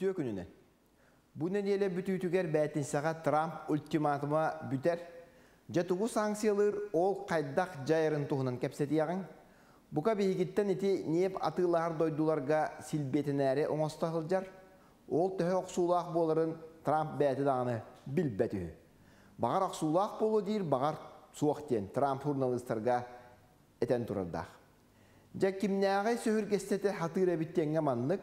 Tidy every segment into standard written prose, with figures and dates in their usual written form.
Үтүө күнүнэн. Бу нэдиэлэ бүтүүтүгэр бээтинсэҕэ Трамп ультиматума бүтэр. Дьэ тугу санкциялыыр, ол хайдах дьайарын туһунан кэпсэтиэҕиҥ. Бука биһигиттэн ити ньиэп атыылаһар дойдуларга силбиэтэнээри оҥосто сылдьар. Ол төһө охсуулаах буоларын Трамп бэйэтэ даҕаны билбэт үһү. Баҕар охсуулаах буолуо диир, баҕар суох диэн Трамп журналистарга этэн турардаах. Дьэ кимнээҕи сөһүргэстэтэ сатыыр эбит диэҥҥэ маннык.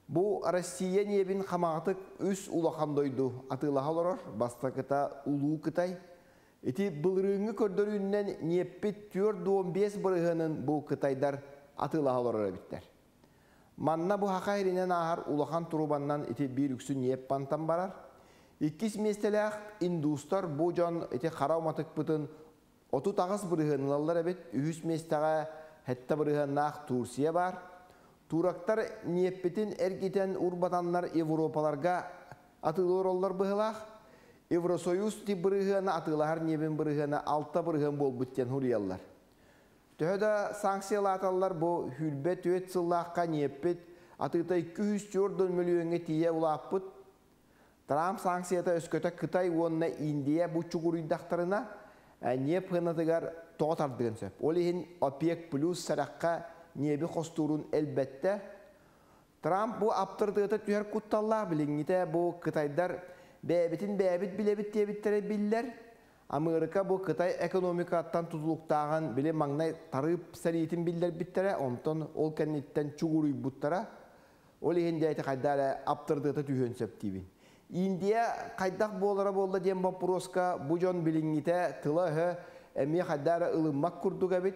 Бу Россия ньиэбин хамаҕатык үс улахан дойду атыылаһа олорор. Бастакыта Улуу Кытай. Ити былырыыҥҥы көрдөрүүннэн ньиэппит 45 бырыһыанын бу кытайдар атыылаһа олорор эбиттэр. Манна бу Саха сиринэн ааһар улахан трубаннан ити биир үксүн ньиэп мантан барар. Иккис миэстэлээх индустар бу дьон ити хара уматыкпытын 38 бырыһыан ылаллар эбит. Үһүс миэстэҕэ 7 бырыһыаннаах Турция баар. Турактар ньиэппитин эргитэн урбатаннар Европаларга атыылыыр оллор быһылаах. Евросоюз тип бырыһыана атыылаһар ньиэбин бырыһыана 6 бырыһыан буолбут диэн суруйаллар. Төһө да санкциялааталлар бу 24 сыллаахха ньиэппит атыыта 204 мөлүйүөҥҥэ тиийэ улааппыт. Трамп санкцията өскөтө Кытай уонна Индия бу чугуруйдахтарына ньиэп сыанатыгар тоҕо тардыан сөп. Ол иһин ОПЕК плюс сэрэххэ ньиэби хостуурун элбэттэ. Трамп бу аптарытыата түһэр кутталлаах билиҥҥитэ бу кытайдар бэйэбитин бэйэбит билэбит диэбиттэрэ биллэр. Амыарыка бу Кытай экономикаттан тутулуктааҕын били маҥнай тарыып сэриитин биллэрбиттэрэ, онтон ол кэнниттэн чугуруйбуттара. Ол иһин дьэ ити хайда эрэ аптарытыата түһүөн сөп диибин. Индия хайдах буолара буолла диэн боппуруоска бу дьон билиҥҥитэ тыла-өһө эмиэ хайда эрэ ылыммат курдук эбит.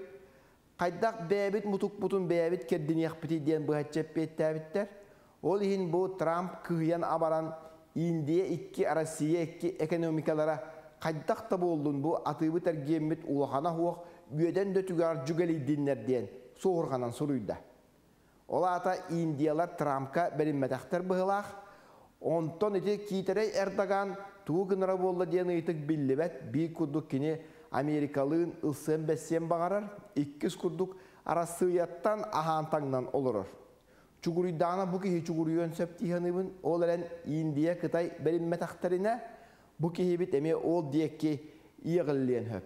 Хайдах бэйэбит мутукпутун бэйэбит кэрдиниэхпитий диэн быһаччы эппиэттээбиттэр. Ол иһин бу Трамп кыһыйан абаран Индия икки, Россия икки экономикалара хайдах да буоллун бу атыыбыт эргиэммит улахана суох үөдэн да түгэҕэр дьүгэлийдиннэр диэн суоһурҕанан суруйда. Ол аата Индиялар Трампка бэриммэтэхтэр быһыылаах. Онтон ити киитэрэй Эрдоган тугу гынара буолла диэн ыйытык биллибэт. Биир курдук кини Америкалыын ылсыан-бэссиэн баҕарар, иккис курдук Арассыыйаттан аһаан-таҥнан олорор. Чугуруйдаҕына бу киһи чугуруйуон сөп дии саныыбын. Ол эрэн Индия, Кытай бэриммэтэхтэринэ бу киһибит эмиэ ол диэки иэҕиллиэн сөп.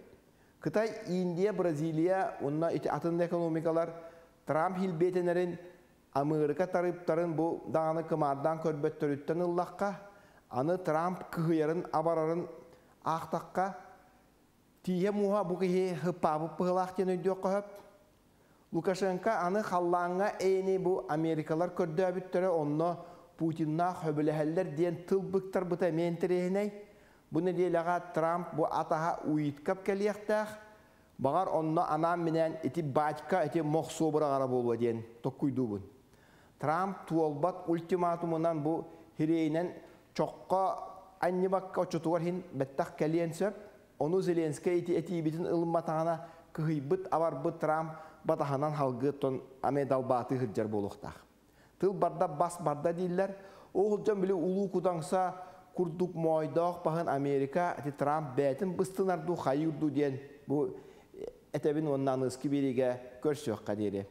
Кытай, Индия, Бразилия уонна ити атын экономикалар Трамп хилбиэтэнэрин Амыарыка тарыыптарын бу даҕаны кымаардаан көрбөттөрүттэн ыллахха, аны Трамп кыһыйарын-абарарын аахтахха, тииһэ мууһа бу киһи хыппаабыт быһыылаах диэн өйдүөххэ сөп. Лукашенко аны халлааҥҥа эйэни бу америкалар көрдөөбүттэрэ онно Путиннаах сөбүлэһэллэр диэн тыл быктарбыта эмиэ интэриэһинэй. Бу нэдиэлэҕэ Трамп бу атаһа Уиткап кэлиэхтээх. Баҕар онно анаан-минээн ити батька ити мохсуо быраҕара буолуо диэн токкуйдуубун. Трамп туолбат ультиматумунан бу хириэйинэн чоххо анньыбакка оччотугар иһин бэттэх кэлиэн сөп. Ону Зеленскэй ити этиибитин ылымматаҕына кыһыйбыт, абарбыт Трамп батаһынан халгыаттан аме далбаатыы сылдьар буолуохтаах. Тыл барда бас барда дииллэр. Ол дьон били улуу кудаҥса курдук моойдоох баһын Америка ити Трамп бэйэтин быстынар дуу хайыыр дуу диэн бу этэбин уонна аныыскы биэриигэ көрсүөххэ диэри.